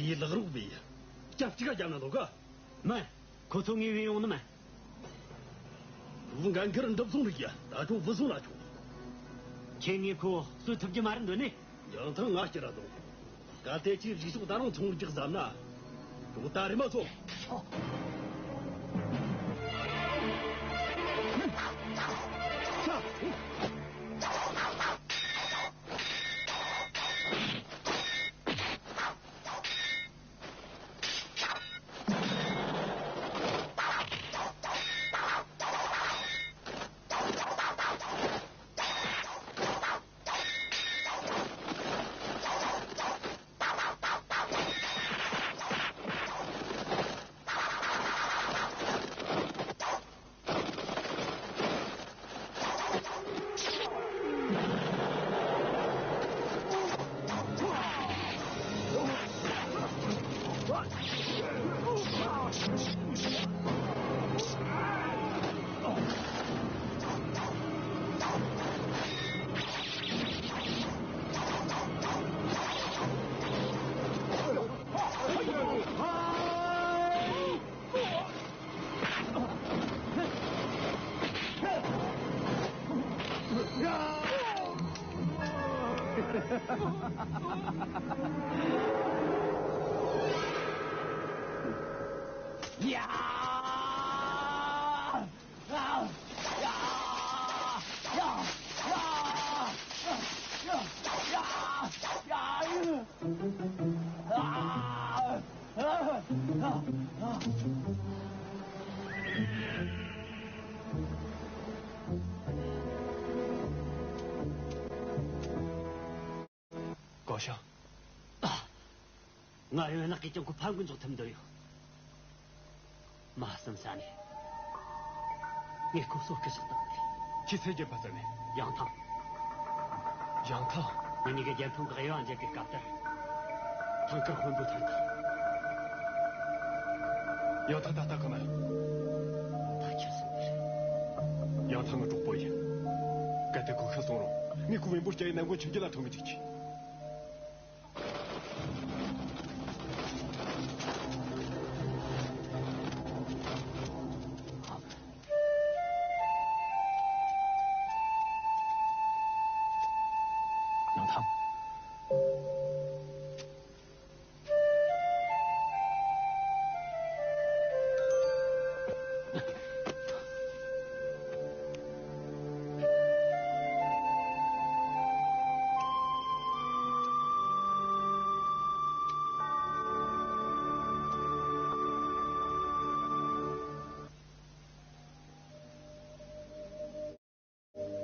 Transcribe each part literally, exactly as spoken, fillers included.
ཡི་ལག་རོགས་བས། སྐྱབས་གཅིག་ག་རྒྱབ་ན་ལོག་ག་མ། ཁོ་ཚོ་ངའི་བས་ཡོང་ནི་མ། བུ་འགན་ཁུར་འགྲུབ་སོང་རིགས་ཡ། ད་ཁྲོ་བུ་སོང་ལ་ཆོག་ཁྱེད་ངས་ཁོ་གསོད་ཐུབ་རྒྱུ་མ་རེད་འདོད་ནི། ཡང་ཐང་ང་སྐྱུར་ར་དང་། གལ་ཏེ་ཁྱེད་གཞིག་ཕྱོགས་ད་རུང་ཚོང་རྒྱག་བསམ་ན། ཅོག་ད་རེ་མ་ཚོ། གོ་ཤང་། ང་ཡོད་ན་གིས་ཀྱང་ཁོ་ཕར་འགུལ་འཇོག་ཐུབ་འདོད་ཡོད། མ་བསམ་ས་ནས། ངས་ཁོ་སོ་སྐད་ཤག་བཏང་སྟེ། ཁྱེད་ཚེ་རྒྱལ་པ་ཟེར་ནས། ཡང་ཐང་། ཡང་ཐང་། ང་གཉིས་ཀྱི་རྒྱལ་ཕམ་གྱི་དབྱེ་བ་འབྱེད་པའི་སྐབས་དེར། ཐང་དཀར་དཔོན་པོ་ཐར་ཐལ། ཡང་ཐང་ད་ལྟ་གང་ན་ཡོད། ད་ཁྱེར་སོང་ནི་རེད། ཡང་ཐང་གི་གྲོགས་པོ་ཡིན། གལ་ཏེ་ཁོ་ཤི་སོང་རུང་། ངས་ཁོའི་བེམ་པོ་སྐྱ་ཡི་ནན་གོ་ཁྱིམ་རྒྱུད་ལ་ཐོན་གི་འཇུག་རྒྱུ།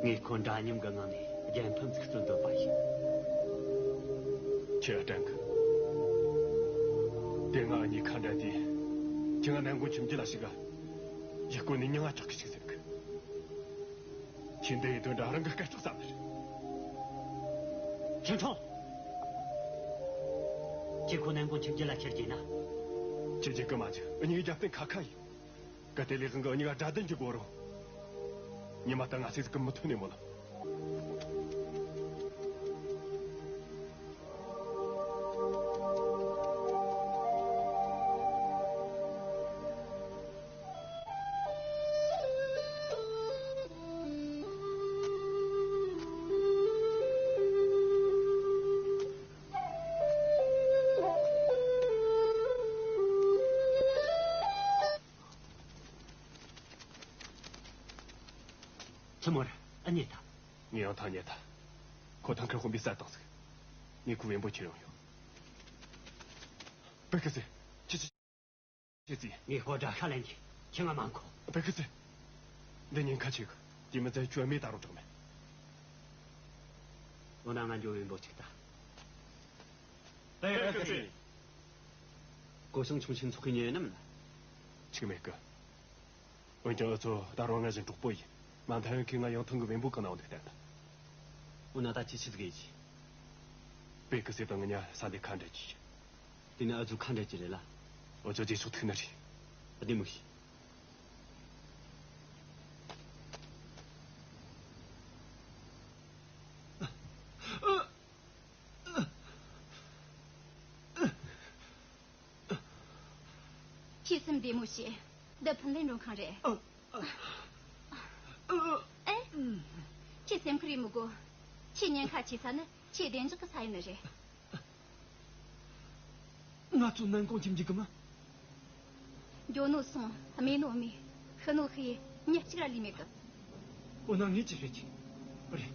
ངས་ཁོ་འདྲ་མཉམ་གྱི་ངང་ནས་རྒྱལ་ཕམ་ཟིག་བརྩོན་འདོད་པ་ཡིན། ཁྱེད་དྲན་གི། དེ་ང་གཉིས་ཁ་འདྲ་དུས། ཁྱེད་ང་ནན་གོ་ཁྱིམ་རྒྱུད་ལ་ཞིག་ག་ཡིག་བསྐུར་ནས་མྱིང་ང་ཆག་གི་ཞིག་ཟེར་གི། ཁྱེད་འདི་ཡི་དོན་འདྲ་རང་གི་སྐད་ཅོག་ཙམ་རེད། ཁྱེད་ཁྲོང་། ཁྱེད་ཁོ་ནན་གོ་ཁྱིམ་རྒྱུད་ལ་ཁྱེར་རྒྱུ་ན། ཁྱེད་རྒྱུད་གི་མ་རྒྱུད་ཨུ་གཉིས་ཀྱི་རྒྱབ་རྟེན་ཁ་ཁ་ཡིན། གལ་ཏེ་ལས་དབང་གི་འུ་གཉིས་ཀ་དགྲ་ལྡན་གྱི་སྒོ་རུ། ཉི་མ་ལྟར་ང་ཚོས་ཟིག་གི་མི་ཐོན་ནས་མོ་ལ། ཆི་མོ་རེད། ཨ་ཉེ་ད། ངས་ཡང་ཐང་ཉེ་ད། ཁོ་ཐང་ཁར་དཔོན་པོས་བསད་བཏང་ཟིག་ངས་ཁོའི་བེམ་པོ་ཁྱེར་ཡོང་ཡོད། པེ་ཁི་སི། ཁྱེད་ཀྱིས། ངས་ཁོ་དགྲ་ཤ་ལེན་གྱི། ཁྱེད་ང་མ་འཁོར། པེ་ཁི་སི། འདི་ཉེན་ཁ་ཆེ་གི། དེ་མི་ཚད་ཁྱོད་རྨས་ད་རུང་དྲག་མེད། འོ་ན་ང་འགྱོ། བེམ་པོ་ཅིག་ལྟ། པེ་ཁི་སི། གོ་ཤང་ཆུང་ཆེན་ཚོགས་ཀྱི་ཉེ་ནམ་ན། ཆིག་མེད་གི། འོན་ཀྱང་འུ་ཚོ་ད་རུང་སྔར་བཞིན་གྲོགས་པོ་ཡིན། མ་མཐའ་ཡང་ཁོས་ང་ཡང་ཐང་གི་བེམ་པོ་གང་ན་འོང་འདུག་བསྟན་ད། འོ་ན་ད་ཁྱེད་ཆི་ཟིག་ཡེད་རྒྱུ། པེ་ཁི་སི་དང་ང་གཉིས་ས་འདི་ཁ་འབྲལ་རྒྱུ་ཡིན། དེ་ནས་འུ་ཚོ་ཁ་འབྲལ་རྒྱུ་རེད་ལ། འུ་ཚོ་རྗེས་ཕྱོགས་ཐུག་ནི་རེད། བདེ་མོ་བྱོས། ཁྱེད་སེམས་བདེ་མོ་བྱོས། འདི་ཕིན་ལེ་མགྲོན་ཁང་རེད། ཨ། ཨ། ཨ། ཨེ། ཁྱེད་སེམས་ཁུར་ཡེ་མི་དགོས། ཁྱེད་ཉེན་ཁ་ཆེ་ས་ནི་ཁྱེད་བདེ་འཇགས་ཀྱི་ས་ཡིན་ནི་རེད། ང་ཚོ་ནན་ཀོང་ཁྱིམ་རྒྱུད་གི་མི། འགྱོ་ནོ་སོང་། རྨས་ནོ་རྨས། ཤི་ནོ་ཤི་ཡེ་མྱི་གཅིག་ར་ལུས་མེད་གི། འོ་ན་ངས་ཅི་བྱེད་རྒྱུ། རེད།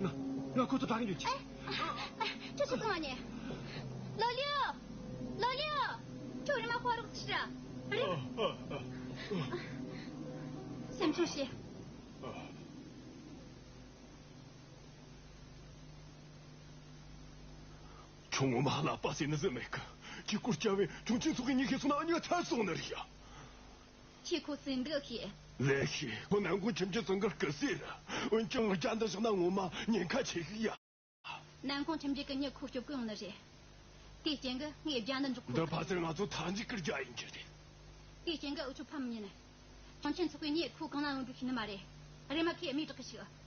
ང་ང་ཁོ་ཚོ་བདག་གི་འཇུག་ཆེ། ཨེ། ཨེ། ཁྱོད་ཆི་ཟིག་ང་ཉེ། ལོ་ལིའུ། ལོ་ལིའུ། ཁྱོད་རེམ་མ་ཁོ་རོགས་ཤིག་ར། རེད། ཨ། ཨ། ཨ། སེམས་ཆུང་བྱོས། ཨ། ཁྱོད་ངོ་མ་ཀླད་པ་ཟེར་ནི་ཟིག་མེད་གི། ཁྱོས་སྐོར་བསྐྱལ་བས་ཁྱོད་ཁྱིམ་ཚང་གི་མྱི་ཤེས་སོང་ན་འུ་གཉིས་ཀ་ཚར་སོང་ནི་རེད་ཡ། ཁྱོས་ཁོ་སུ་ཡིན་འདུག་ཤེས། ལོས་ཤེས། ཁོ་ནན་ཀོང་ཁྱིམ་རྒྱུད་ཚང་གི་སྐུ་སྲས་རེད། འོན་ཀྱང་རྒྱ་འདི་བཞག་ན་ངོ་མ་ཉེན་ཁ་ཆེ་གི་ཡ། ནན་ཀོང་ཁྱིམ་རྒྱུད་གི་མྱི་ཁོ་སྐྱོབ་གི་ཡོང་ནི་རེད། དེའི་རྐྱེན་གིས་ངས་རྒྱ་འདི་འཇོག་དགོས། འདི་ཕལ་ཆེར་ང་ཚོ་མཐའ་མཇུག་གི་རྒྱ་ཡིན་རྒྱུ་རེད། དེའི་རྐྱེན་གིས་འུ་ཆོ་ཕམ་མི་ཉན། ཞིང་ཆེན་ཚོགས་པའི་མྱི་ཁོ་གང་ན་ཡོད་འདུག་ཤེས་ནི་མ་རེད། རེམ་མ་ཁོས་རྨས་དྲག་གི་ཤོག།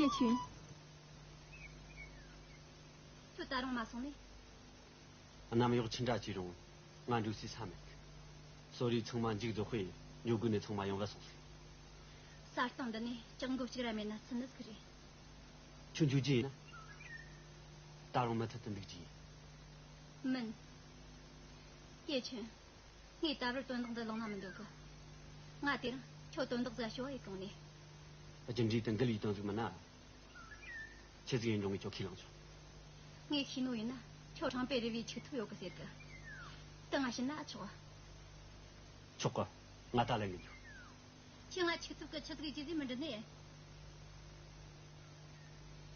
ཡེ་ཆུན། ཁྱོད་ད་རུང་མ་སོང་ནས། གནམ་འོག་ཆི་འདྲ་ཆེ་རུང་ང་འགྲོ་སའི་ས་མེད་གི། སོ་རའི་ཚང་མ་མཇུག་རྫོགས་པས་འགྱོ་དགོས་ནི་ཚང་མ་ཡོང་ག་སོང་ཟིག། ས་སྟེང་འདི་ནས་ལྕགས་མགོ་གཅིག་ར་མེད་ན་སུན་ནི་ཟིག་རེད། ཁྱོད་འགྱོ་རྒྱུ་ཡིན་ན། ད་རུང་མུ་མཐུད་དུ་འདུག་རྒྱུ་ཡིན། མིན། ཡེ་ཆུན། ངས་ད་བར་དོན་དག་འདི་བླངས་ན་མི་འདོད་གི། ང་དེ་རིང་ཁྱོད་དོན་དག་ཟིག་ཞུ་བ་ཡེ་གོང་ནས། རྒྱུ་འབྲས་དང་འགལ་བའི་དོན་ཟིག་མིན་ན། ཆི་ཟིག་ཡིན་རུང་ངས་ཁྱོད་ཁས་བླངས་ཆོག། ངས་ཤེས་ནོ་ཡིན་ན་ཁྱོད་ཁྲང་པའེ་རི་བོའི་ཆིག་ཐུབ་ཡོད་གི་ཟེར་གི། དེ་ང་བྱིན་ན་ཆོག་ག། ཆོག་གི། ང་ད་ལེན་གི་འགྱོ། ཁྱོས་ང་ཆིག་ཐུབ་གི་ཆི་ཟིག་རྒྱུ་ཟིག་མི་འདྲི་ནས།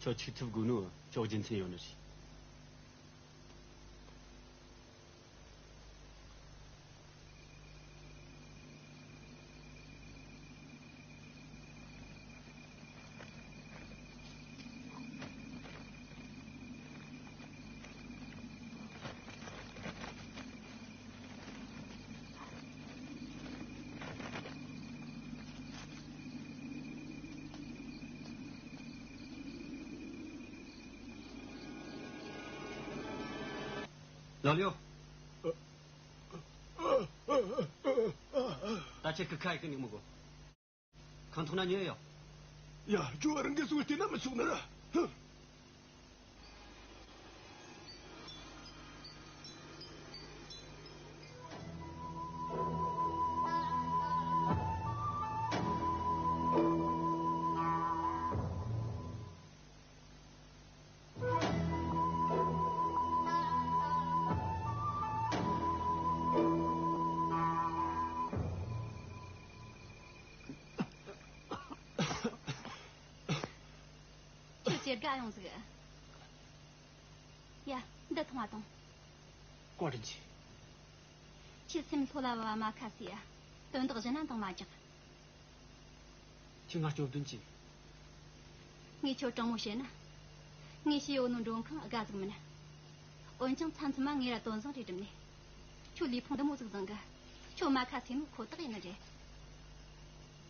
ཁྱོད་ཆིག་ཐུབ་དགོས་ནོ་ཁྱོད་རྒྱུ་མཚན་ཡོད་ནི་རེད། ལོ་ལིའུ། ད་ཁྱེད་ཀྱི་ཁ་ཡི་ཀི་ནི་མི་དགོས། ཁང་ཐོག་ན་ཉོས་ཡོད། ཡ། ཁྱོད་རང་གི་སྲོག་བལྟས་ན་མི་ཆོག་ནི་ར། ཧུ། ཁྱོད་ཇེ་དགའ་ཡོང་ཟིག། ཡ། འདི་འཐུང་བ་དང་། བཀའ་དྲིན་ཆེ། ཁྱེད་སེམས་ལྷོད་ལ་བབས་པ་མ་ཁ་ཟས་ཡ། དོན་དག་གཞན་ན་འདང་མ་རྒྱག། ཁྱེད་ང་སྐྱོབ་དོན་ཅི། ངས་ཁྱོད་དྲང་མོ་བཤད་ན། ངས་ཞུས་ཡོད་ནོ་མགྲོན་ཁང་དགའ་ཟིག་མིན། འོན་ཀྱང་མཚམས་མཚམས་མ་ངས་ར་དོན་བཟང་རེ་སྒྲུབ་ནས། ཁྱོད་ལུས་ཕུང་འདི་མོ་ཟིག་བཟང་གི། ཁྱོད་མ་ཁ་ཟས་ནོ་ཁོ་ཐག་ཡིན་ནི་རེད།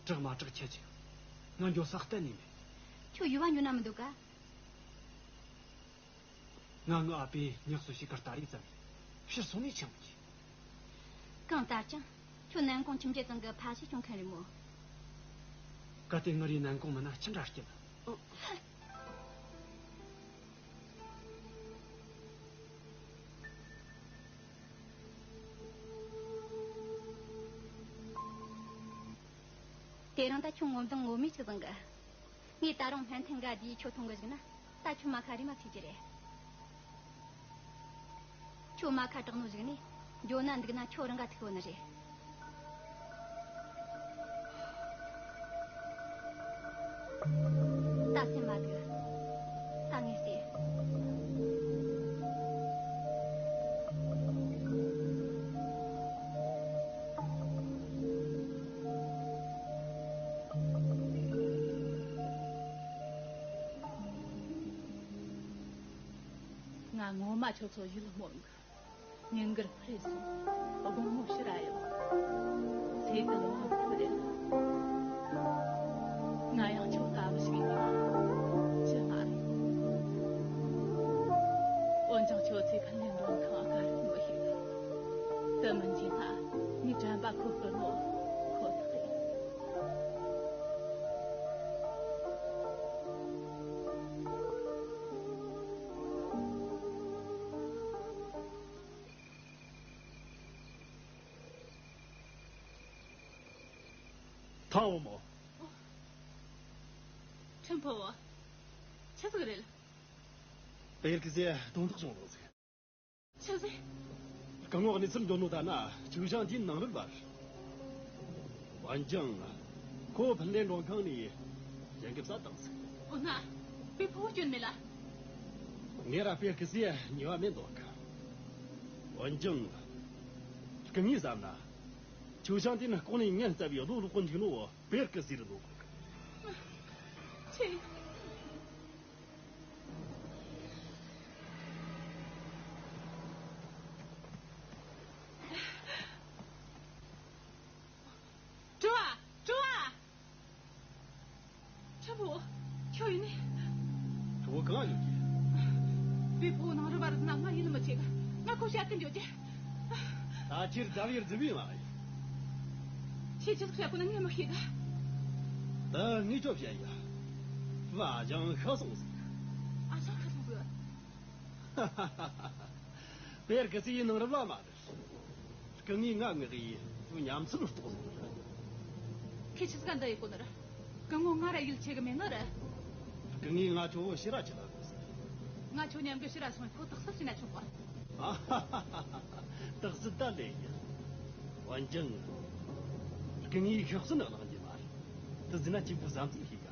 དྲག་མ་དྲག་ཁྱེད་ཀྱིས་ང་འགྱོ་ས་གཏན་ནས་མེད། ཁྱོད་ཡུལ་བ་འགྱོ་ན་མི་འདོད་ག། ང་ངི་ཨ་ཕས་ཉག་གསོ་ཞིག་གི་ལྟ་རེས་ཙམ་ཕྱིར་སོང་ནས་ཆི་མོ་བྱེད། གང་ལྟར་ཀྱང་ཁྱོད་ནན་ཀོང་ཁྱིམ་རྒྱུད་ཚང་གི་ཕ་གཞིས་སྐྱོང་མཁན་རེད་མོ། གལ་ཏེ་ངི་རུས་ནན་ཀོང་མིན་ན་ཅི་འདྲ་སྐྱིད། དེ་རིང་ད་ཁྱོད་ངོ་མདངས་ངོ་མས་ཅིག་བཟང་གི། ངས་ད་རུང་སྨན་ཐུན་འགའ་བསྡུས་ཁྱོད་འཐུང་གི་བཅུག་ན། ད་ཁྱོད་མ་ཁ་རེམ་མ་ཚིག་རྒྱུ་རེད། ཁྱོད་མ་ཁ་དྲག་ནོ་བཅུག་ནས། འགྱོ་ན་འདུག་ན་ཁྱོད་རང་ག་ཚིག་ཡོད་ནི་རེད། ད་སེམས་མ་སྡུག། ད་ངས་ཟེར། ང་ངོ་མ་ཁྱོད་ཚོ་ཡིད་སྨོན་གི། ཉིན་དཀར་འཕུར་རེ་སོང་། དགོང་མོ་ཕྱིར་ར་ཡོང་། ཚེ་གང་བ་ཕུད་རེད། ང་ཡང་ཁྱོད་ལྟ་བུ་ཞིག་ཡིན་ན་ཅི་མ་རེད། འོན་ཀྱང་ཁྱོད་ཚེ་ཕན་ལས་འདོན་ཁང་ག་རེ་མི་ཤེས། དེ་མིན་གྱི་ང་ངའི་དྲན་པ་ཁོ་ཁོ་ནོ་ཁོ་ཐག་ཡིན། ཐང་བུ་མོ། ཁྲིན་ཕུ་བོ། ཆི་ཟིག་རེད། པེར་ཀི་ཟེ་དོན་དག་བྱུང་ལོ་ཟིག་ཆི་ཟིག་སྐུ་ངོ་གནས་ཚུལ་འདོན་ནོ་ད་ན་ཆུ་ཞང་དེའི་ནང་རུལ་བ་རེད། འོན་ཀྱང་ཁོ་ཕིན་ལེ་མགྲོན་ཁང་ནས་ཡན་གི་བསད་བཏང་ཟིག་འོ་ན་པེ་ཕུ་བོ་སྐྱོན་མེད་ལ། ངས་ར་པེར་ཀི་ཟེ་ཉེས་པ་མེད་འདོད་གི། འོན་ཀྱང་སྐུ་ངོས་བསམ་ན། ཆུ་ཞང་དེ་ནི་ལྐོག་ནས་ངན་བསླབས་པའི་བློ་ལོག་གོ་འཇུག་ནོ་པེར་ཀི་ཟེར་ནོ་གོ་གི། ཁྱེད། ཀྲུའུ་ཨ། ཀྲུའུ་ཨ། ཁྲིན་ཕུ་བོ། ཁྱོད་ཡིན་ནི། ཁྱོད་གང་ཡོད་ཀྱི། པེ་ཕུ་བོ་ནང་རུལ་བ་རེད་ན་ང་ཡིད་མི་ཆེས་གི། ང་ཁོ་བཤད་གི་འགྱོ་རྒྱུ། ད་ཁྱེད་ལྟ་བུའི་རྫུན་མའི་མ་ཡིན། ཁྱེད་ཆི་ཟིག་བཤད་གོ་ན་ངས་མི་ཤེས་གི། ད་ངས་ཁྱོད་བཤད་ཡ། བ་ཨ་ཅང་ཤི་སོང་ཟིག་ཨ་ཅང་ཤི་སོང་གི། པེར་ཀི་ཟེ་ཡི་ནང་རུལ་བ་མ་རེད། སྐུ་ངོས་ང་ངག་གི་ཡིས་ཁྱོད་ཉམས་ཚུལ་རྟོགས་སོང་ཟིག་ཁྱེད་ཆི་ཟིག་ག་འདི་ཡི་གོ་ནི་རེད། སྐུ་ངོ་ང་ར་ཡིད་ཆེས་གི་མེད་ནི་རེད། སྐུ་ངོས་ང་ཁྱོད་བོ་ཕྱིར་ར་ཁྲིད་ལ་དགོས་ཟེར། ང་ཁྱོད་མཉམ་གི་ཕྱིར་ར་སོང་ཁོ་དག་སུ་ཕྱིན་ན་ཆོག་གོ། ཨ་ཧ་ཧ་ཧ། དག་སུ་ད་ལེ་ཡིན། འོན་ཀྱང་། སྐུ་ངོས་ཤོག་སུ་ནག་ལངས་རྒྱུ་མ་རེད། དེ་ཟིན་ན་གཅིག་པུ་བསམ་ཚུལ་ཤེས་ག་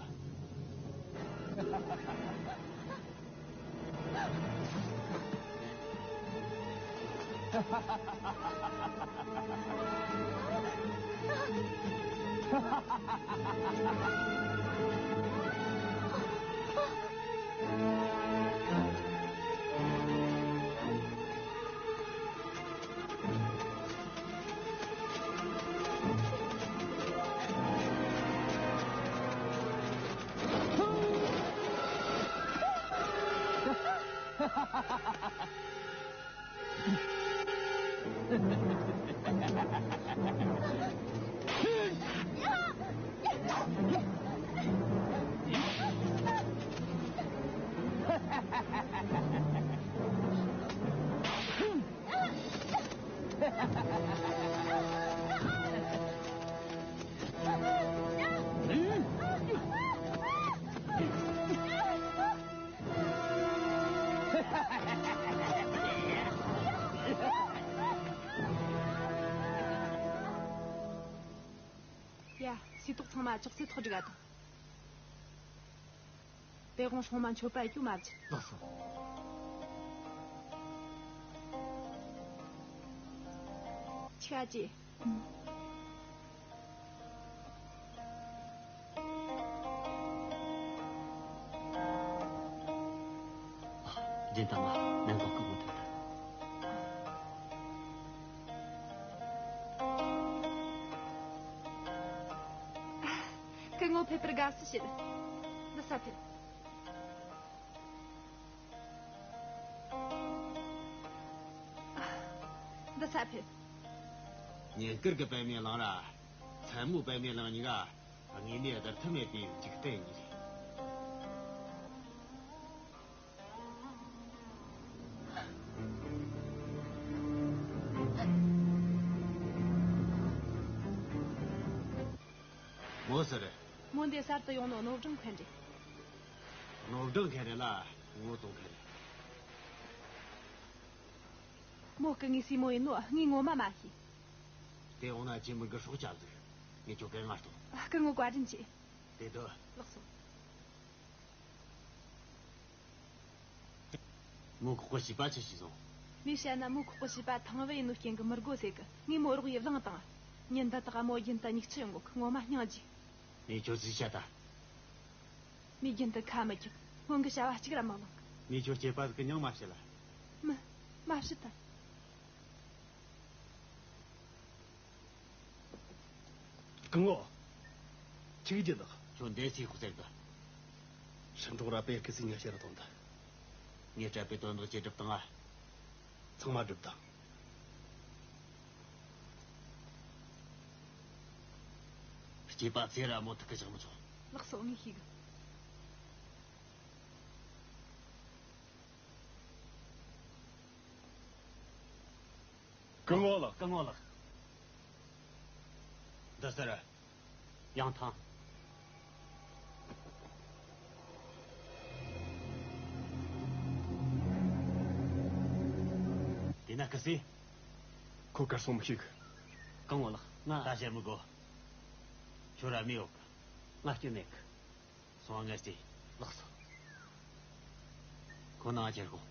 ཡ། སིལ་ཏོག་ཚང་མ་ཅོག་ཙེ་ཐོག་སྒྲིག་ག་དང་། དེ་དགོང་སྲུང་མ་མཆོད་པ་ཡོད་མ་བྱེད། ལགས་སོ། ཆ་ཅི། རྒྱན་དང་མ་ནན་གོ་སྐུ་ངོ་ཐུག་ཐལ། སྐུ་ངོ་ཕེབས་པར་དགའ་བསུ་བྱེད། འདི་ས་ཕེབས། འདི་ས་ཕེབས། ཉིན་དཀར་གི་པད་མའི་གླིང་ར། མཚན་མོའི་པད་མའི་གླིང་གཉིས་ཀ་དངོས་གནས་བསྡུར་ཐབས་མེད་པའི་འཇིག་རྟེན་གཉིས་རེད། མོ་སུ་རེད། མོ་འདི་གསར་དུ་ཡོང་ནོ་སྣོད་སྦྲང་མཁན་རེད། སྣོད་སྦྲང་མཁན་རེད་ལ་ངོ་གཏོང་མཁན་རེད། མོ་སྐུ་ངོའི་སྲས་མོ་ཡིན་ནོ་ངས་ངོ་མ་མ་ཤེས། དེ་འོང་ན་ཁྱེད་མོ་གི་སྲོག་སྐྱབས་ཟིག་ངས་ཁྱོད་སྐད་ངར་གཏོང་། སྐུ་ངོ་བཀའ་དྲིན་ཆེ། དེ་དུ། ལགས་སོ། མོ་ཁོག་པ་བྱིས་པ་ཆི་ཞིག་བཟུང་། ངས་བཤད་ན་མོ་ཁོག་པ་བྱིས་པ་ཐང་བུ་ཡིན་ནོ་རྐྱེན་གི་མི་དགོས་ཟེར་གི། ངས་མོ་རོགས་ཡི་བླངས་བཏང་། ཉིན་འདི་དག་མོ་རྒྱུན་དུ་མྱིག་ཆུ་ཡོང་གོ་གི། ངོ་མ་སྙིང་རྗེ། ངས་ཁྱོད་ཅིག་བཤད་ད། མོས་རྒྱུན་དུ་ཁ་མི་རྒྱག་སྔོན་གི་བྱ་བ་གཅིག་ར་མ་གླེང་། ངས་ཁྱོད་སྐྱེས་པ་ཟིག་གི་མྱིང་མ་བཤད་ལ། མ་བཤད་ད། སྐུ་ངོ། ཆི་གི་ལགས། ཁྱོད་འདི་སུས་ཟེར་གི། ཧྲིན་ཀྲུང་ར་པེ་ཁི་སི་ཉ་ཤེར་དང་ད། ངས་སྤྲད་པའི་དོན་དག་ཅི་སྒྲུབ་བཏང་ང་། ཚང་མ་སྒྲུབ་བཏང་། སྐྱེས་པ་ཚེ་ར་མོ་ཐུག་གི་བཞག་མི་ཆོག། ལགས་སོ། ངས་ཤེས་གི། སྐུ་ངོ་ལགས། སྐུ་ངོ་ལགས། འདི་ཟེར། ཡང་ཐང་། དེ་ན་སྐུ་སྲས། ཁོ་གར་སོང་མི་ཤེས་གི། སྐུ་ངོ་ལགས། ང་ད་བཤད་མི་དགོས། ཁྱོད་ར་མི་ཡོད་གི། ང་སྐྱོན་མེད་གི། སོང་ངས་ཏེ། ལགས་སོ། ཁོ་ནང་ཁྱེར་གོ།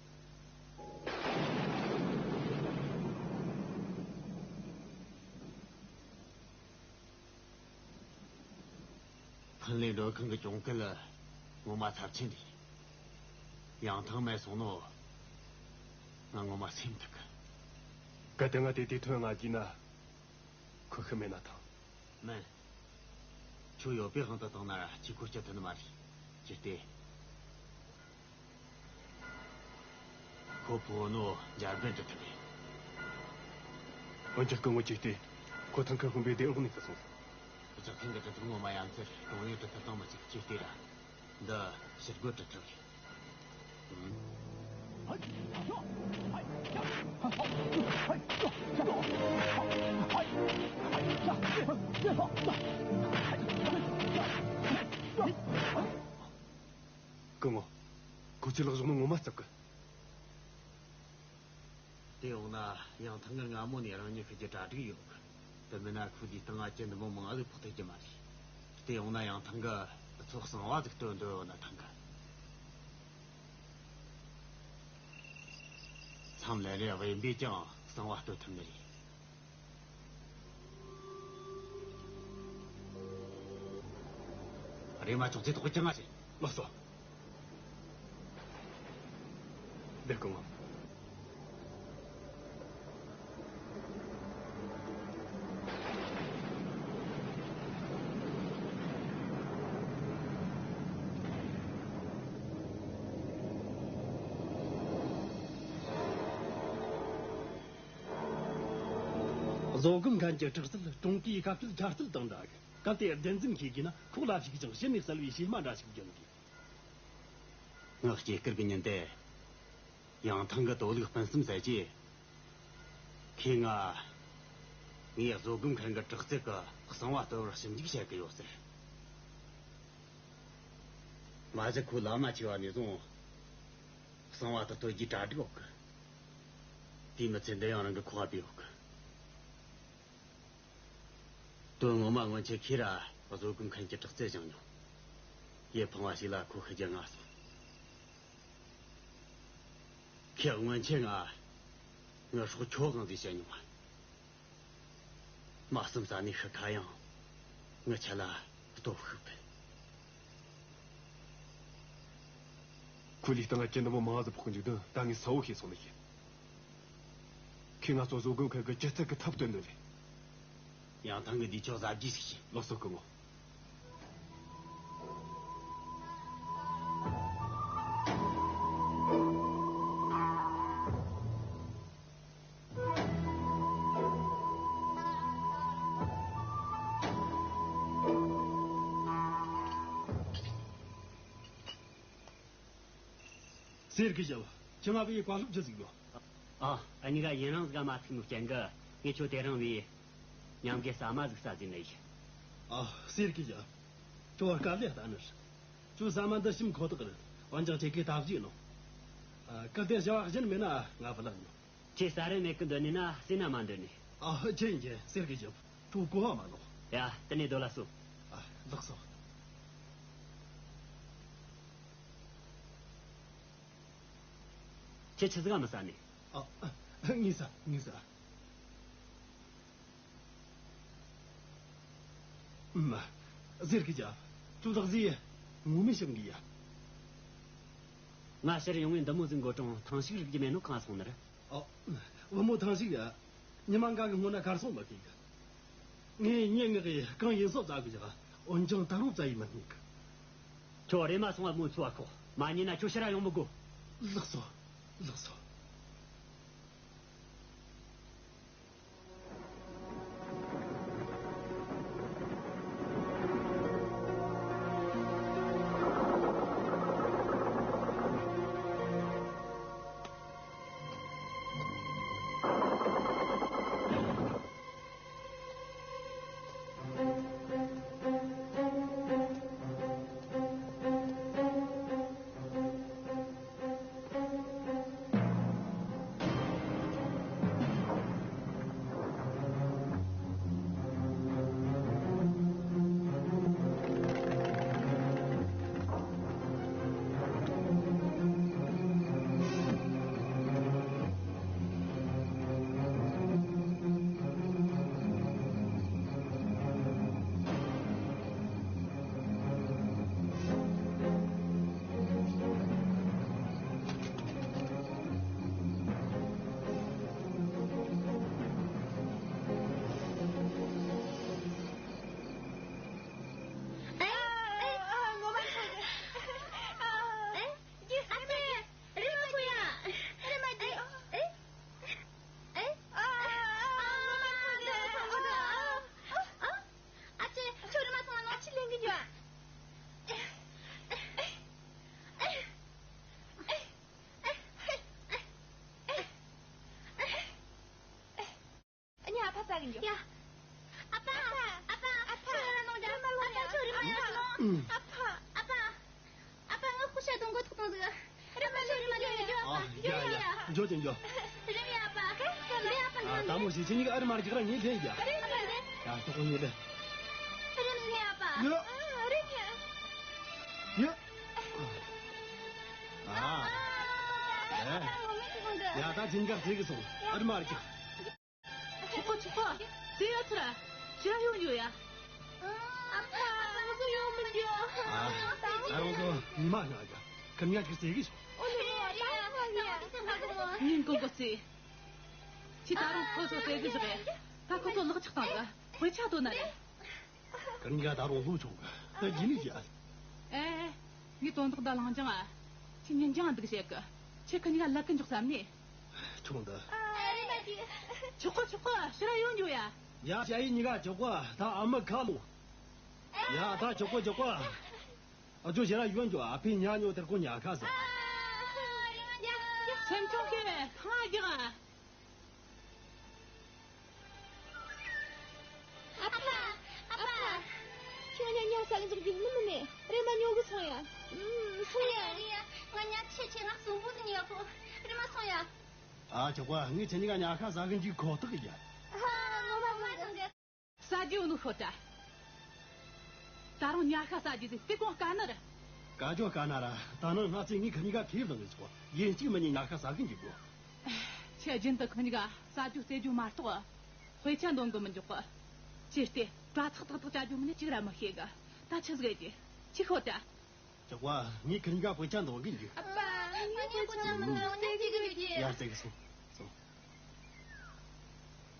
ཕིན་ལེ་མགྲོན་ཁང་གི་གྱོང་གུན་ངོ་མ་ཚབས་ཆེན་རེད། ཡང་ཐང་མེད་སོང་ནོ། ང་ངོ་མ་སེམས་སྡུག་གི། གལ་ཏེ་ང་དེ་དུས་ཐོན་ང་རྒྱུས་ན། ཁོ་ཤི་མེད་ན་ཐང་། མིན། ཁྱོད་ཡོད་པའི་དབང་དུ་བཏང་ན་ར་ཁྱོས་ཁོ་སྐྱོབ་ཐུབ་ནི་མ་རེད། ཅི་སྟེ། ཁོ་ཕུ་བོ་ནོ་འཇར་པན་འབྲི་ཐུབ་རེད། འོན་ཀྱང་སྐུ་ངོ་ཅི་སྟེ། ཁོ་ཐང་ཁ་ཧུམ་པའི་བདེ་བླག་ནས་ཤི་སོང་ཟིག། རྒྱག་མཁན་གྱི་འབྲི་ཐབས་ངོ་མ་ཡ་མཚར། ཀྲུང་ཡོན་འབྲི་ཐབས་དང་མི་གཅིག། ཅི་སྟེ་ར། འདི་ཕྱིར་རྒོལ་འབྲི་ཐབས་རེད། སྐུ་ངོ། ཁོ་ཚོས་ལག་བཞག་ནོ་ངོ་མ་རྩུབ་གི། དེ་ཡོང་ན་ཡང་ཐང་གི་སྔ་མོ་ནས་རང་ཉིད་ཤི་རྒྱུ་གྲ་སྒྲིག་ཡོད་གི། དེ་མིན་ན་ཁོའི་ལུས་སྟེང་ང་ཅི་འདི་མོ་མང་ཟིག་ཕོག་ཐུབ་རྒྱུ་མ་རེད། དེ་ཡོང་ན་ཡང་ཐང་གིས་ཚོ་གསང་བ་ཟིག་སྟོན་འདོད་ཡོད་ན་ཐང་གི། མཚམས་ལན་རེ་བེམ་པོས་ཀྱང་གསང་བ་སྟོན་ཐུབ་ནི་རེད། རེམ་མ་ཅུང་ཙེ་ཐོག་གི་ཅང་ང་ཞིག། ལགས་སོ། བདེ་སྐུ་ངོ། བཟོད་སྒོམ་མཁན་གྱི་དྲག་རྩལ་ཀྲུང་གོའི་དཀའ་སྤྱད་ཁྱབ་གདལ་དང་འདྲ་གི། གལ་ཏེ་བདེན་རྫུན་ཤེས་དགོས་ན་ཁོག་ལ་ཞུགས་ཤིང་གཞི་ནས་གསལ་བའི་གཤེད་མ་འདྲ་ཞིག་བརྒྱུད་དགོས། ངའི་སྐྱེས་སྐར་གྱི་ཉིན་དེ། ཡང་ཐང་གི་དོ་ལུགས་སྤུན་གསུམ་ཟེར་གྱིས། ཁོས་ང་། ངས་བཟོད་སྒོམ་མཁན་གྱི་དྲག་རྩལ་གྱི་གསང་བ་སྟོན་པར་ཞིབ་འཇུག་བྱེད་ཀྱི་ཡོད་ཟེར། མ་གཞི་ཁོ་བླ་མ་ཆེ་བ་ནས་བཟུང་། གསང་བ་དེ་སྟོན་རྒྱུའི་གྲ་སྒྲིག་ཡོད་གི། དེས་མི་ཚད་འདི་ཡང་རང་གི་ཁོག་པ་བུད་ཡོད་གི། དོན་ངོ་མ་སྔོན་ཆད་ཁོས་ར་བཟོད་སྒོམ་མཁན་གྱི་དྲག་རྩལ་སྦྱངས་མྱོང་། ཡུལ་ཕངས་པ་ཞིག་ལ་ཁོ་ཤི་རྒྱུ་སྔ་སོང་། ཁོས་སྔོན་ཆད་ང་། ངའི་སྲོག་ཁྱོད་དབང་ཟིག་བྱས་མྱོང་བ། མ་བསམ་ས་ནས་ཤི་ཁ་ཡང་། ངའི་ཆེད་ལ་སྟོབས་ཤུགས་སྤེལ། ཁོའི་ལུས་སྟེང་ང་ཅི་འདི་མོ་མང་ཟིག་ཕོག་གི་འཇུག་དོན་ད་ངས་གསལ་བོ་ཤེས་སོང་ནི་ཡིན། ཁོས་ང་ཚོ་བཟོད་སྒོམ་མཁན་གྱི་ཅི་ཚད་ཀྱི་ཐབས་སྟོན་ནི་རེད། ཡང་ཐང་གི་འདི་ཆོག་གཟབ་རྒྱས་ཤིག་བྱོས། ལགས་སོ་སྐུ་ངོ། གསེར་གྱི་ཞབས། ཁྱེད་མ་བོས་བཀའ་སློབ་ཅི་ཟིག་ཡོད། ཨ། འུ་གཉིས་ཀ་ཡུན་རིང་ཟིག་ག་མ་ཐུག་ནོའི་རྐྱེན་གྱིས་ངས་ཁྱོད་དེ་རིང་བོས་མཉམ་གི་ཟ་མ་ཟིག་ཟ་ཟེར་ནི་ཡིན། ཨ། གསེར་གྱི་ཞབས། ཁྱོད་དཀའ་ལས་བརྟེན་ནི་རེད། ཁྱོད་ཟ་མ་འདི་ཞིམ་ཁོ་ཐག་རེད། འོན་ཀྱང་ཁྱེད་ཀྱིས་ད་བཟས་ནོ། ཨ། གལ་ཏེ་བྱ་བ་གཞན་མེད་ན་ང་བུད་ལ་ཡིན་ནོ། ཁྱེད་ཟ་རིན་མེད་གི་འདོད་ནི་ན་ཟོས་ན་མ་འདོད་ནི། ཨ། ཁྱེད་ཡིན་གྱི་གསེར་གྱི་ཞབས། ཁྱོད་གོ་བ་མ་ལོག། ཡ། དེ་ནས་སྡོད་ལ་སོང་། ཨ། ལགས་སོ། ཁྱེད་ཆི་ཟིག་ག་མི་ཟ་ནི། ཨ། ངས་ཟ། ངས་ཟ། ཨུམ། གསེར་གྱི་ཞབས། ཁྱོད་ལག་ཟས་ངོ་མས་ཞིམ་གི་ཡ། ང་ཕྱིར་ཡོང་ངས་འདི་མོ་ཟིག་མགོ་དྲངས་ཐང་ཞིག་རིག་རྒྱུ་མེད་ནོ། གང་སོང་ནི་རེད། ཨོ། བུ་མོ་ཐང་ཞིག་ཡ། ཉི་མ་འགའ་གི་སྔོན་ན་གར་སོང་མི་ཤེས་གི། ངས་སྙན་ངག་གི་གང་ཡིན་སོགས་བཙལ་གི་བཞག་འོན་ཀྱང་ད་རུང་བཙལ་ཡི་མི་རྙེད་གི། ཁྱོད་རེམ་མ་སོང་ང་། མོ་འཚོ་བ་ཁོག་མ་ཉན་ན་ཁྱོད་ཕྱིར་ར་ཡོང་མི་དགོས། ལགས་སོ། ལགས་སོ། ཨ་ནི་ཨ་ཕ་ཟ་གི་འགྱོ། ཡ། ཨ་ཕ། ཨ་ཕ། ཨ་ཕ། ཁྱོད་ར་ནང་ཨ་ཕ། ཁྱོད་ར་མ་ཡོང་ནོ། ཨ་ཕ། ཨ་ཕ། ཨ་ཕ། ང་ཤུགས་ཆེ་གཏོང་དགོས་ཐུག་བཏང་ཟིག་རེམ་མ་འགྱོ། རེམ་མ་འགྱོ། ཨ། ཡ་ཡ། འགྱོ་དེ་འགྱོ། རེམ་ཡ། ཨ་ཕ། རེམ་ཡ། ཨ་ཕ། ཨ། ད་མོ་ཞིག་ཁྱེད་གཉིས་ཀ་ཨ་རི་མར་རྒྱག་ར། ངས་ལེན་ཡ། རེམ་མ་རེམ། ཡ། ཐོག་ངས་ལེན། རེམ་ཡ། ཨ་ཕ། ཡ། རེམ་ཡ། ཡ། ཨ། ཨ། ཡ། ད་ཁྱེད་གཉིས་ཀ་ཟེར་གི་སོང་། ཨ་རི་མར་རྒྱག་ཆོག་གོ། ཆོག་གོ། ཟེར་ཡ་ཚུར་ར། ཕྱིར་ར་ཡོང་འགྱོ་ཡ། ཨ་ཕ། ང་ཚོ་ཡོང་མི་འགྱོ། ཨ། ད་རུང་ཚོ་ཉི་མ་ང་ག་ཁིར་ཉག་གི་ཟེར་གི་ཆོག་ཨོ་ལེ། ད་ང་ཡ། ཉིན་གང་གོ་ཚེ། ཁྱེད་ད་རུང་ཁོ་ཚོ་ཟེར་གི་བཞག་ཡ། ད་ཁོ་ཚོ་ལག་ཆགས་བཏང་གི་དཔེ་ཆ་དོ་ན་རེད། ཁིར་ཉག་ད་རུང་ལོ་ཆུང་གི། ད་ཡིན་ནི་ཡ། ཨེ། ངས་དོན་དག་ད་ལང་ཅང་ཨ། ཁྱེད་ཉིན་ཅང་འདུག་བཤད་གི། ཁྱེད་ཁིར་ཉག་ལབ་གི་འཇུག་བསམ་ནི། ཆུང་འདི། ཆོག་གོ། ཆོག་གོ། ཕྱིར་ར་ཡོང་འགྱོ་ཡ། ཡ། ཞ་ཡི་གཉིས་ཀ་ཆོག་གོ། ད་ཨ་མ་ཁ་ལོ། ཡ། ད་ཆོག་གོ། ཆོག་གོ། ཨ་ཅོ་ཕྱིར་ར་ཡོང་འགྱོ། ཨ་ཕས་ཉ་ཉོ་དེར་གོ་ཉ་ཁ་ཟ། སེམས་ཆུང་གི་ཐང་རྒྱག་ཨ་ཕ། ཨ་ཕ། ཁྱོད་ཉ་ཉ་ཟ་གི་འཇུག་རྒྱུ་ནི་མིན་ནས། རེམ་མ་ཉོ་གི་སོང་ཡ། ཨུམ། སོང་ཡ། ང་ཉ་ཆེ་ཆེ་ན་གསོན་པོ་ཟིན་ཡ་གོ། རེམ་མ་སོང་ཡ། ཨ། ཆོག་གོ། ངས་ཁྱེད་གཉིས་ཀ་ཉ་ཁ་ཟ་གི་འཇུག་ཁོ་ཐག་ཡ། ཨ། ངོ་མ་ངོ་མ་ཟིན་གི། ཟ་རྒྱུ་ནོ་ཤོད་དྲ། ད་རུང་ཉ་ཤ་ཟ་རྒྱུ་ཟིག་དེ་གོང་དཀའ་ནི་རེད། དཀའ་རྒྱུ་དཀའ་ན་ར། ད་ནངས་སྔ་ཚེ་ངས་ཁིར་གཉིས་ཀ་ཁས་བླངས་ནས་ཆོག་ཡིན་གཅིག་མིན་གཉིས་ཉ་ཤ་ཟ་གི་འཇུག་དགོས། ཁྱེད་རྒྱུན་དུ་ཁིར་གཉིས་ཀ་ཟ་རྒྱུ་རྩེ་རྒྱུ་མ་གཏོགས། དཔེ་ཆ་འདོན་གི་མི་འཇུག་གི། ཅི་སྟེ་དྲ་ཚག་ཐག་ཐག་བྱ་རྒྱུ་མིན་ནི་གཅིག་ར་མི་ཤེས་གི། ད་ཆི་ཟིག་ཡེད་རྒྱུ། ཁྱོས་ཤོད་དྲ། ཆོག་གོ། ངས་ཁིར་གཉིས་ཀ་དཔེ་ཆ་འདོན་གི་འཇུག་ཨ་ཕ། ངས་དཔེ་ཆ་མི་འདོན་ནས་རྩེ་གི་འཇུག་རྒྱུ། ཡ། རྩེ་གི་སོང་། སོང་།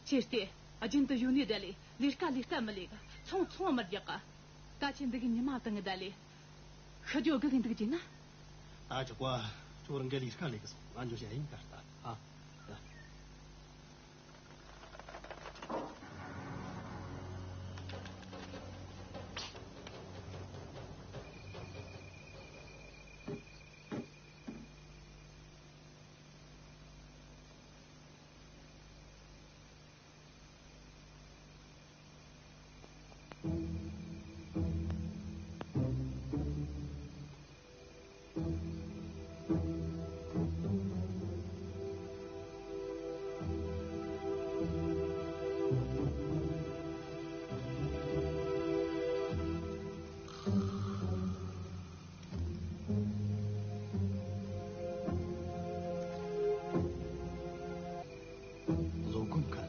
ཁྱེད་ལྟས་རྒྱུན་དུ་ཡུལ་ནས་བསྡད་ལས་ལས་ཀ་ལས་ཀ་མི་ལས་གི། ཚོང་ཚོང་མི་རྒྱག་གི། ད་ཁྱེད་འདི་གི་ཉི་མ་དང་གི་བསྡད་ལས་ཤི་རྒྱུ་སྒུག་གི་འདུག་རྒྱུ་ན། ད་ཆོག་གོ། ཁྱོད་རང་གི་ལས་ཀ་ལས་གི་སོང་། ང་འགྱོ་བྱ་ཡིན། ད་ལྟ། ཨ། ད། བཟོ་དགོས་མཁན།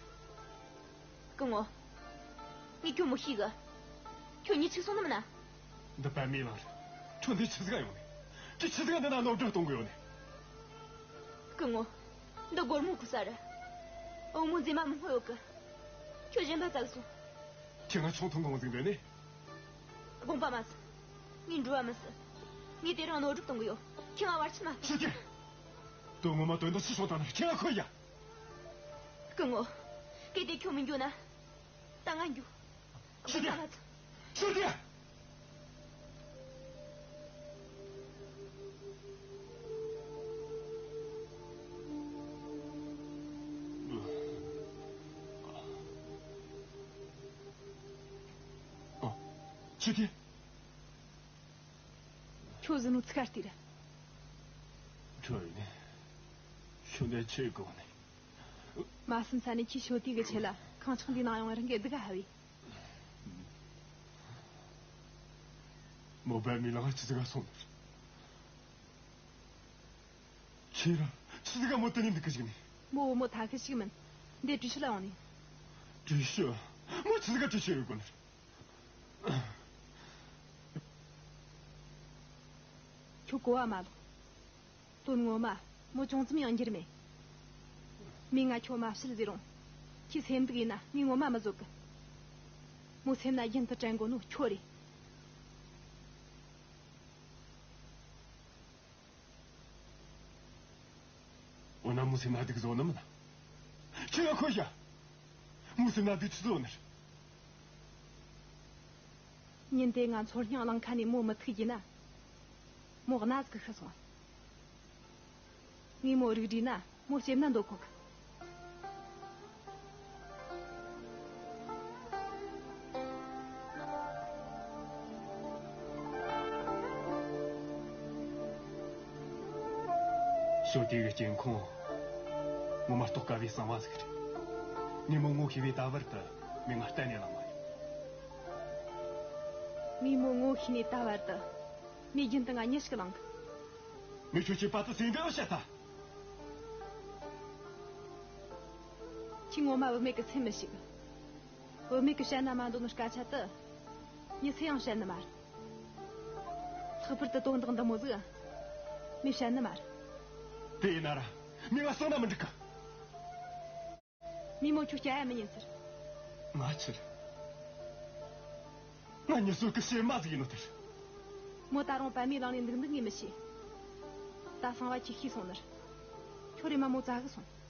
སྐུ་ངོ། ངས་ཁྱོད་མི་ཤེས་གི། ཁྱོད་གཉིད་ཆིག་སོང་ནི་མིན་ན། འདི་པད་མའི་ལང་རེད། ཁྱོད་འདི་ཆི་ཟིག་ཡོང་ནས། ཁྱོད་ཆི་ཟིག་འདི་ན་ནོར་འཁྲུལ་གཏོང་གི་ཡོད་ནས། སྐུ་ངོ། འདི་སྒོར་མོ་ཁུ་ས་རེད། བུ་མོ་མཛེས་མ་མི་སྨོ་ཡོད་གི། ཁྱོད་གཞན་པ་བཙལ་སོང་། ཁྱོད་ང་ཆུང་ཐུང་གང་ཟིག་འདོད་ནས། དགོངས་པ་མ་ཚོམ། ངས་འགྲོ་བ་མི་སྲིད། ངས་དེ་རིང་གནོད་སྒྲུབ་གཏོང་གི་ཡོད། ཁྱེད་ང་བར་ཆད་མ་གཏོགས། ཞུ་རྒྱུ། དོན་ངོ་མ་དོན་དག་ཆི་བྱུང་བཏང་ན་ཁྱེད་ང་ཤོད་ཡ། སྐུ་ངོ། གལ་ཏེ་ཁྱོད་མི་འགྱོ་ན། ད་ང་འགྱོ། ཞུ་རྒྱུ། ཞུ་རྒྱུ། ཨ། ཞུ་རྒྱུ། ཁྱོད་ཟིན་ནོ་ཚིག་ག་ལྟོས་ར། ཁྱོད་ཡིན་ནི། ཁྱོད་འདི་ཆི་གོ་ནི། མ་བསམ་ས་ནས་ཁྱོས་ཞོ་ཏི་གི་ཆེད་ལ་ཁང་ཆག་འདི་ནང་ཡོང་རང་གི་སྡུག་ག་ཧ་བས། མོ་བལ་མི་ལང་ཆི་ཟིག་ག་སོང་ནི། ཁྱེད་རང་ཆི་ཟིག་ག་མོ་དེ་ནི་འདུག་གི་ཞིག་ནི། མོ་བུ་མོ་ཐ་ཁི་ཞིག་མིན། འདི་བྲིས་ཤོ་ལ་ཡོང་ནི། བྲིས་ཤོ། མོ་ཆི་ཟིག་ག་བྲིས་ཤོ་ཡོད་གོ་ནི། ཁྱོད་གོ་བ་མ་ལོག་དོན་ངོ་མ་མོ་ཅུང་ཙམ་ཡང་འགྱུར་མེད། མོས་ང་ཁྱོད་མ་བཤད་ཟེར་རུང་། ཁྱོས་སེམས་སྡུག་ཡིན་ན་ངས་ངོ་མ་མི་བཟོད་གི། མོ་སེམས་ན་རྒྱུན་དུ་དྲན་གོ་ནོ་ཁྱོད་རེད། འོ་ན་མོ་སེམས་ན་སྡུག་བཟོ་ནི་མིན་ན། ཁྱེད་ང་ཤོད་ཡ། མོ་སེམས་ན་སྡུག་ཆི་བཟོ་ནི་རེད། ཉིན་དེ་ང་མཚོ་སྙིང་གླིང་ཁ་ནས་མོ་མི་ཐུག་རྒྱུ་ན། མོ་གནའ་ཟིག་གི་ཤི་སོང་བ། ངས་མོ་རིག་བསྒྲིས་ན་མོ་ལྕེབ་ན་འདོད་གོ་གི། ཞོ་ཏི་གི་སྐྱེ་ཁུངས་ངོ་མ་རྟོགས་དཀའ་བའི་གསང་བ་ཟིག་རེད། ངས་མོ་ངོ་ཤེས་པའི་ད་བར་དུ་མོས་ང་གཏན་ནས་བླངས་མ་ཡོང་། ངས་མོ་ངོ་ཤེས་ནས་ད་བར་དུ་མོས་རྒྱུན་དུ་ང་མྱི་ཞིག་བླངས་གི། མོས་ཁྱོད་ཀྱི་པ་ཏི་སེང་འདྲ་བཤད་ད། ཁྱོས་ངོ་མ་བུད་མེད་གི་སེམས་མི་ཤེས་གི། བུད་མེད་གི་བཤད་ན་མ་འདོད་ནོ་སྐད་ཆ་དེ་མྱི་སུ་ཡང་བཤད་ནི་མ་རེད། ལྷག་པར་དུ་དོན་དག་འདི་མོ་ཟིག་མོས་བཤད་ནི་མ་རེད། དེ་ཡིན་ན་ར་མོས་ང་གསང་ན་མི་འགྲིག་གི། མོས་མོ་ཁྱོད་སྐྱ་ཡ་མི་ཉན་ཟེར། ང་ཆི་རེད། ང་མྱི་གསོད་གི་བྱེ་མ་ཟིག་ཡིན་ནོ་དེར། མོ་ད་རུང་པད་མའི་གླིང་ནས་འདུག་འདུག་ངས་མི་ཤེས། ད་གསང་བ་ཁྱོས་ཤེས་སོང་ནི་རེད། ཁྱོད་རེམ་མ་མོ་བཙལ་གི་སོང་།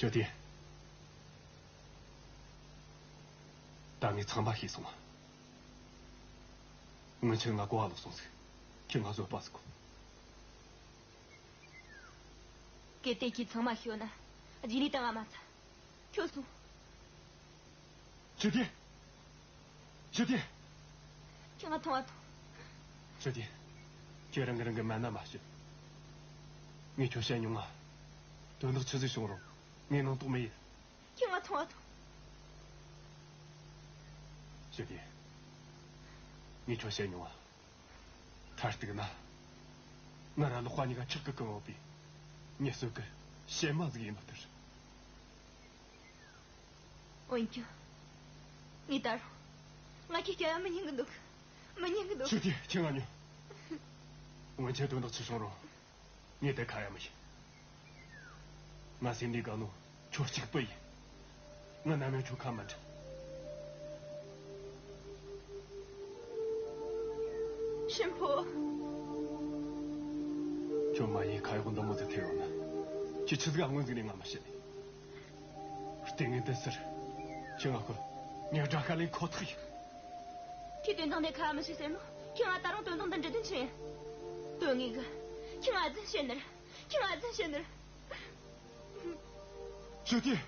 ཞོ་ཏི། ད་ངས་ཚང་མ་ཤེས་སོང་བ། སྔོན་ཆད་ང་གོ་བ་ལོག་སོང་ཟིག་ཁྱོས་ང་བཟོད་པ་ཟིག་གོ། གལ་ཏེ་ཁྱོས་ཚང་མ་ཤེས་ཡོད་ན། རྗེས་ནས་ད་ང་མ་ཚ། ཁྱོད་སོང་། ཞོ་ཏི། ཞོ་ཏི། ཁྱོས་ང་ཐོངས་བ་ཐོངས། ཞོ་ཏི། ཁྱོས་རང་གིས་རང་གི་མ་ན་མ་ཤོད། ངས་ཁྱོད་བཤད་མྱོང་ང་། དོན་དག་ཆི་ཟིག་བྱུང་རུང་ངས་སྣང་དོགས་མི་ཡེད། ཁྱོས་ང་ཐོངས་བ་ཐོངས། ཞོ་ཏི། ངས་ཁྱོད་བཤད་མྱོང་ང་། མཐར་གཏུགས་ན། ང་ར་ལག་པ་གཉིས་ཀ་ཁྲག་གིས་བཀང་ཡོད་པའི་མྱི་གསོད་གི་བྱེ་མ་ཟིག་ཡིན་ནོ་དེར། འོན་ཀྱང་། ངས་ད་རུང་། ང་ཁྱོད་སྐྱོ་ཡ་མི་ཉན་གི་འདུག་མི་ཉན་གི་འདུག་ཞོ་ཏི། ཁྱོས་ང་ཉོན། སྔོན་ཆད་དོན་དག་ཆི་བྱུང་རུང་། ངས་དེ་ཁ་ཡ་མི་བྱེད། ང་སེམས་འདི་དགའ་ནོ་ཁྱོད་གཅིག་པུ་ཡིན། ང་ནམ་ཡང་ཁྱོད་ཁ་མ་འབྲལ། ཤིན་ཕོ། ཁྱོད་མ་ཡིན་ཁ་གཡོག་འདི་མོ་དེ་ཐེ་ཡོང་ན། ཁྱོད་ཆི་ཟིག་ཨ་སྔོན་ཟིག་ནས་ང་མི་བཤད་ནས། ལྟས་ངན་འདི་ཟེར། ཁྱོད་ང་ཁོ་ངའི་དགྲ་ཤ་ལེན་ཁོ་ཐག་ཡིན། ཁྱོས་དོན་དག་འདི་ཁ་མི་བྱེད་ཟེར་ནོ། ཁྱོས་ང་ད་རུང་དོན་དག་འདི་འདྲི་དོན་ཆི་ཡིན། དོན་ངེས་གི། ཁྱོས་ང་རྫུན་བཤད་ནི་རེད། ཁྱོས་ང་རྫུན་བཤད་ནི་རེད། ཞོ་ཏི།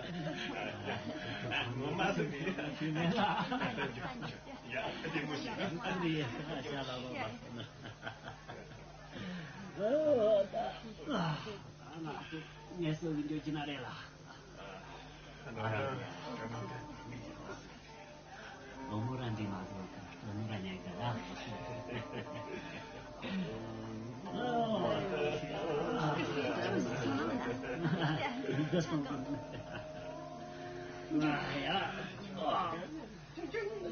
ངོ་མ་ཟིག་ནི། ཁྱོད་མེད་ལ། ཡ། བདེ་མོ་ཞིག། ཨ་ནི་ཡ། ཤ་ལ་ལོ་ལ། ཨོ། ད་ང་ཚོ་ངལ་གསོ་གི་འགྱོ་རྒྱུ་ན་རེད་ལ། ང་རང་ལོ་མོ་ར་འདི་མ་གོ་ག་ལོ་མོ་ར་ཉལ་ག་ར། ང་ཡ།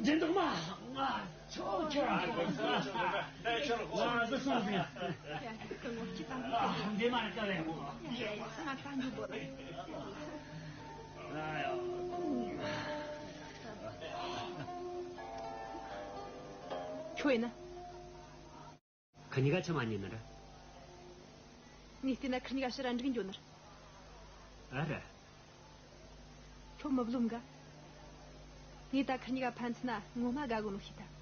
འཛིན་བདག་མ། ང་ཆོ་ཆོ། ང་ཟི་སོང་ཟིན། འདི་མ་རེད་ཀ་རེད། ང་ད་འགྱོ་དགོས་རེད། ཁྱོད་ཡིན་ན། ཁི་གཉིས་ཀ་ཆི་མ་ཉན་ནི་རེད། ངས་བལྟས་ན་ཁི་གཉིས་ཀ་ཕྱིར་ར་འགྲིག་འགྱོ་ནི་རེད། ཨ་རེད། ཁྱོད་མི་བློ་འགའ། ངས་ད་ཁི་གཉིས་ཀ་ཕན་ཚུན་ན་ངོ་མ་དགའ་གོ་ནོ་ཤེས་ད།